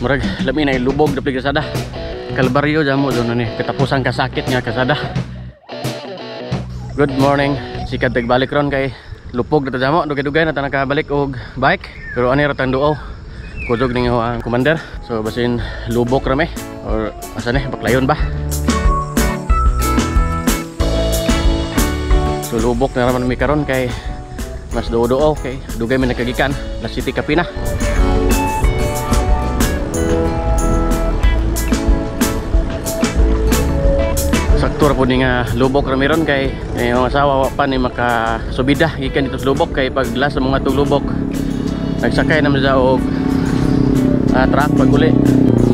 Murag lami na ilubog dapli kasada. Kalbaryo jamo doon ni katapusan kasakit nga kasada. Good morning. Sikat nagbalik ron kay lupog na ta jamo, dugay-dugay na ta nakabalik og bike. Pero ani ra tang duaw. Kudog ninyo ang commander. So basin lubok ra me or asa ni baklayon ba? So lubok na raman mi karon kay mas duo-duo kay dugay mi nakagikan La City Kapina. Sakto ra pud ni nga lubok ra meron kay yung asawa wa pa ni makasubida gikan dito sa lubok kay pag last sa mga tug lubok nagsakay naman siya og truck pag uli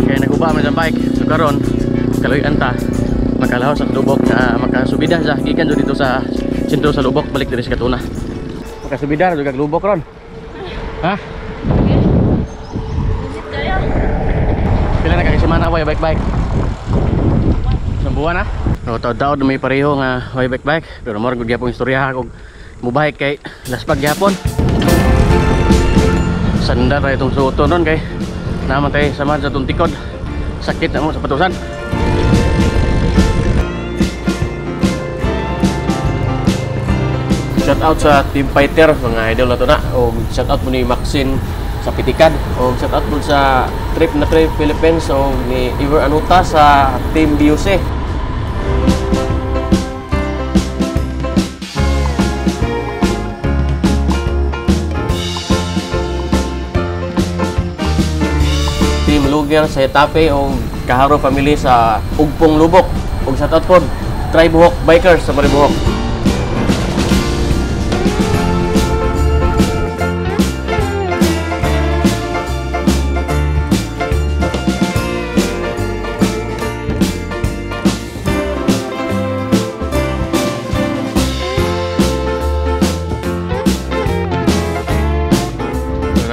kay naguba man sa bike. So karon kaluy-an ta makalaho sa lubok nga makasubida siya gikan jud dito sa sentro sa lubok balik diri sa Katuna. Makasubida ra jud kag lubok ron. Ha? Pila na kag semana way bike-bike? Isang buwan na. So taud-taud may pareho nga way bike-bike pero mao ra gud gyapon istorya kog mubike kay laspag gyapon. Sandar ra itong suoton ron kay naman tay samad sa itong tikod. Sakit na mo sa patusan. Shout out sa Team Fighter mga idol na to na. O shout out mo ni Maxine sa Pitikan. O shout out mo sa Trip na Trip Philippines o ni Iver Anuta sa Team BUC. Team Luger sa Hetafe o Kaharo Family sa Ugpong Lubok. O shout out po Tribuhok Bikers sa Maribuhok.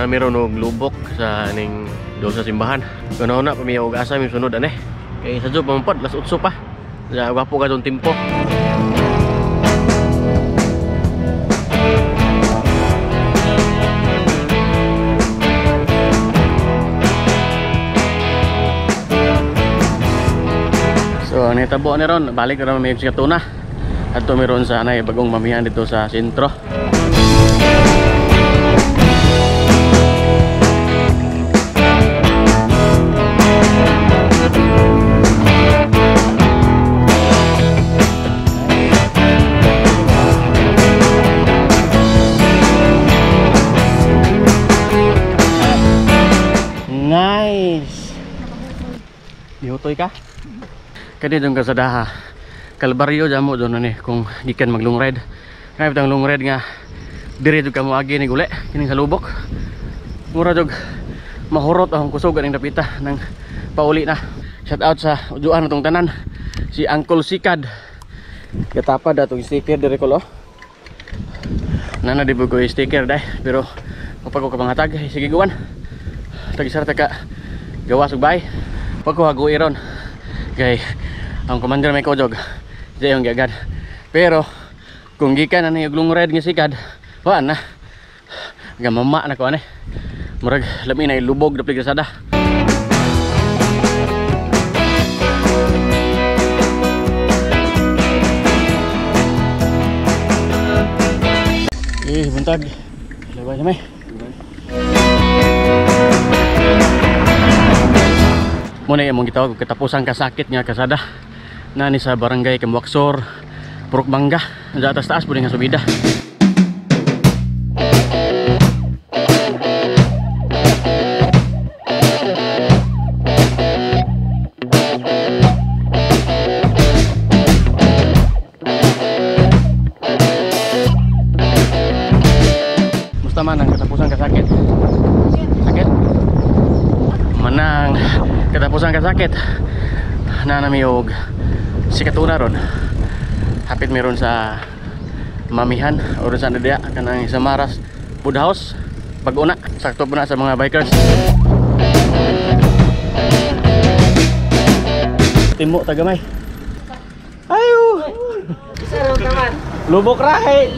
Meron og lubok sa ning dool sa simbahan. Kuno na pamiya og asa mi sunod ane. Kay sa job man pod las 8 pa. Ja gwapo ka dong timpo. So ang nitabo ni ron, balik ra mi sa Katuna. Adto meron sa anay bagong mamihan dito sa sentro. Nice. Dihutoy ka? Kani dong kasadaha. Kalbaryo jamo doon ni kung gikan mag long ride. Kaya bitang long ride nga dire jud ka moagi ni guli kining sa lubok. Mura jud mahurot akong kusog aning dapita nang pauli na. Shout out sa ujuan natong tanan si Uncle Sikad. Katapad atong sticker dire ko lo. Nana di ko sticker dai pero kapag ko kapanghatag sige guwan. Tag-isar ta ka gawas ug bay. Pagko hagui ron kay ang commander may kojog di yung giagad. Pero kung gikan ani og long ride nga sikad wa na gamama na ko ani. Murag lami na ilubog dapli kasada. Eh buntag. Labay na may. Muna yung gitawag katapusan kasakit nga kasada na ni sa barangay Kamwaksor, Purok Mangga, sa atas-taas po nga subida. Musta man ang katapusan kasakit? Sakit? Manang katapusan kasakit na nami og si Katuna ron. Hapit meron sa Mamihan or sa Nadia kanang sa Maras Food House pag-una. Sakto po na sa mga bikers. Timo tagamay. Ayo. Lubok ra hey.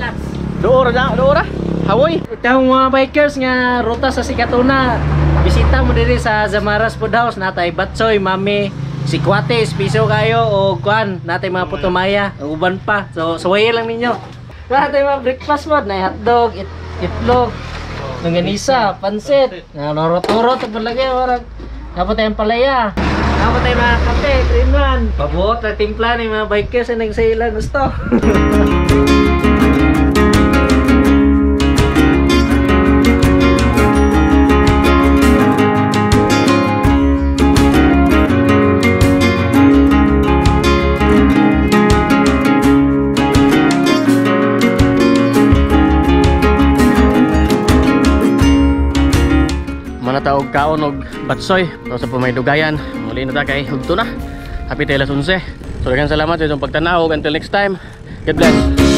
Duo ra, duo ra. Hawoy. Itong mga bikers nga ruta sa Sikatuna, bisita mo diri sa Zamaras Food House, natay batsoy, mami, sikwate, piso kayo o kuan, natay mga putumaya, ug uban pa. So suwaye lang ninyo. Natay mga breakfast mod, nay hotdog, itlog, longganisa, pansit, nga norot-norot ang palagay, warag. Dapat tayong palaya. Dapat tayong mga kape, green one. Pabuot na timpla ni mga bikers na nagsailan gusto. Manataog kaon og batsoy so sa pumaydugayan. Muli na ta kay hugto na. Happy tayo alas 11. So daghang salamat sa inyong pagtanaw. Until next time. God bless.